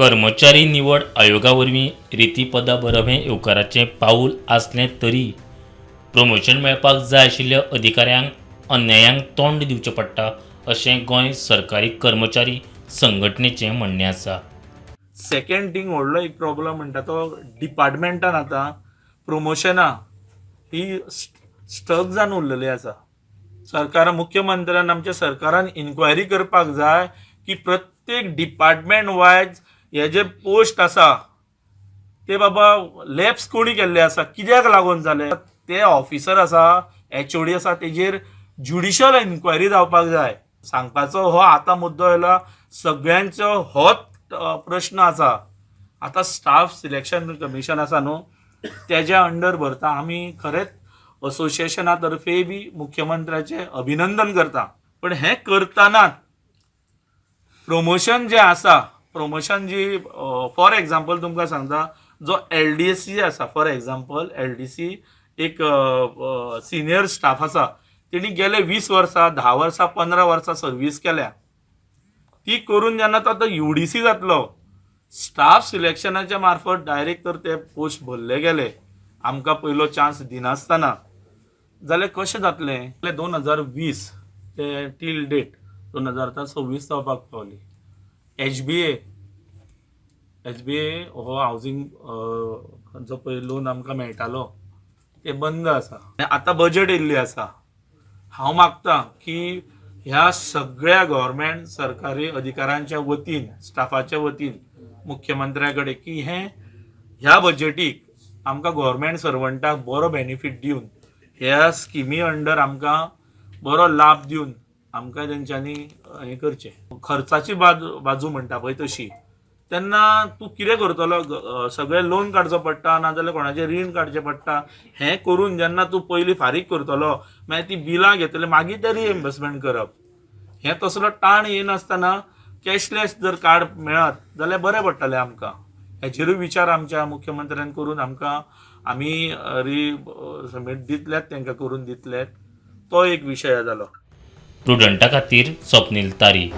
कर्मचारी निवड आयोगा वरवीं रिती पदां भरप हें येवकाराचें पावल आसलें तरी प्रमोशन मेळपाक जाय आशिल्ल्या अधिकाऱ्यांक अन्यायांक तोंड दिवचें पडटा अशें गोंय सरकारी कर्मचारी संघटनेचें म्हणणें आसा. सेकंड थिंग, व्हडलो एक प्रॉब्लम म्हणटा तो डिपार्टमेंटान आतां प्रमोशनां ही स्टक जावन उरलेली आसा. सरकार, मुख्यमंत्र्यान, आमच्या सरकारान इन्क्वायरी करपाक जाय की प्रत्येक डिपार्टमेंट वायज हे जे पोस्ट आसा ते बाबा लॅप्स कोणी केल्ले आसा, कित्याक लागून जाले, ते ऑफिसर आसा, एचओडी आसा, तेजेर ज्युडिशियल इन्क्वायरी जावपाक जाय. सांगपाचो हो आतां मुद्दो येयला. सगळ्यांचो होच प्रश्न आसा. आतां स्टाफ सिलेक्शन कमिशन आसा न्हू, तेज्या अंडर भरता. आमी खरेंच असोसिएशना तर्फे बी मुख्यमंत्र्याचें अभिनंदन करता, पण हें करतानाच प्रमोशन जें आसा, प्रमोशन जी, फॉर एग्जाम्पल तुमकां सांगता, जो एलडीसी आसा, फॉर एग्जाम्पल एलडीसी एक सिनियर स्टाफ आसा, तेणी गेले 20 वर्सां, 10 वर्सां, 15 वर्सां सर्वीस केल्या. ती करून जेन्ना तो आतां युडीसी जातलो, स्टाफ सिलेक्शनाच्या मार्फत डायरेक्ट तर ते पोस्ट भरले गेले आमकां पयलो चान्स दिनासतना जाल्यार कशें जातलें? 2020 ते टील डेट 2000 आतां 26 जावपाक पावली. एचबीए हो हावजींग जो पळय लोन आमकां मेळटालो ते बंद आसा. आतां बजट येयल्ली आसा. हांव मागता की ह्या सगळ्या गव्हर्मेंट सरकारी अधिकाऱ्यांच्या वतीन, स्टाफाच्या वतीन मुख्यमंत्र्या कडेन की हें ह्या बजेटीक आमकां गव्हर्मेंट सर्वंटाक बरो बेनिफीट दिवन, ह्या स्किमी अंडर आमकां बरो लाभ दिवन आमकां तेंच्यांनी हें करचें. खर्चाची बाजू म्हणटा पळय तशी, तेन्ना तूं कितें करतलो? सगळें लोन काडचो पडटा, नाजाल्यार कोणाचें रीण काडचें पडटा. हें करून जेन्ना तूं पयलीं फारीक करतलो, मागीर ती बिलां घेतले, मागीर ते रिएम्बर्समेंट करप, हें तसलो ताण येनासतना कॅशलेस जर कार्ड मेळत जाल्यार बरें पडटलें आमकां. हेचेरूय विचार आमच्या मुख्यमंत्र्यान करून आमकां आमी री सबमीट दितलेत, तांकां करून दितले. तो एक विशय जालो. प्रुडंटा खातीर स्वप्नील तारी.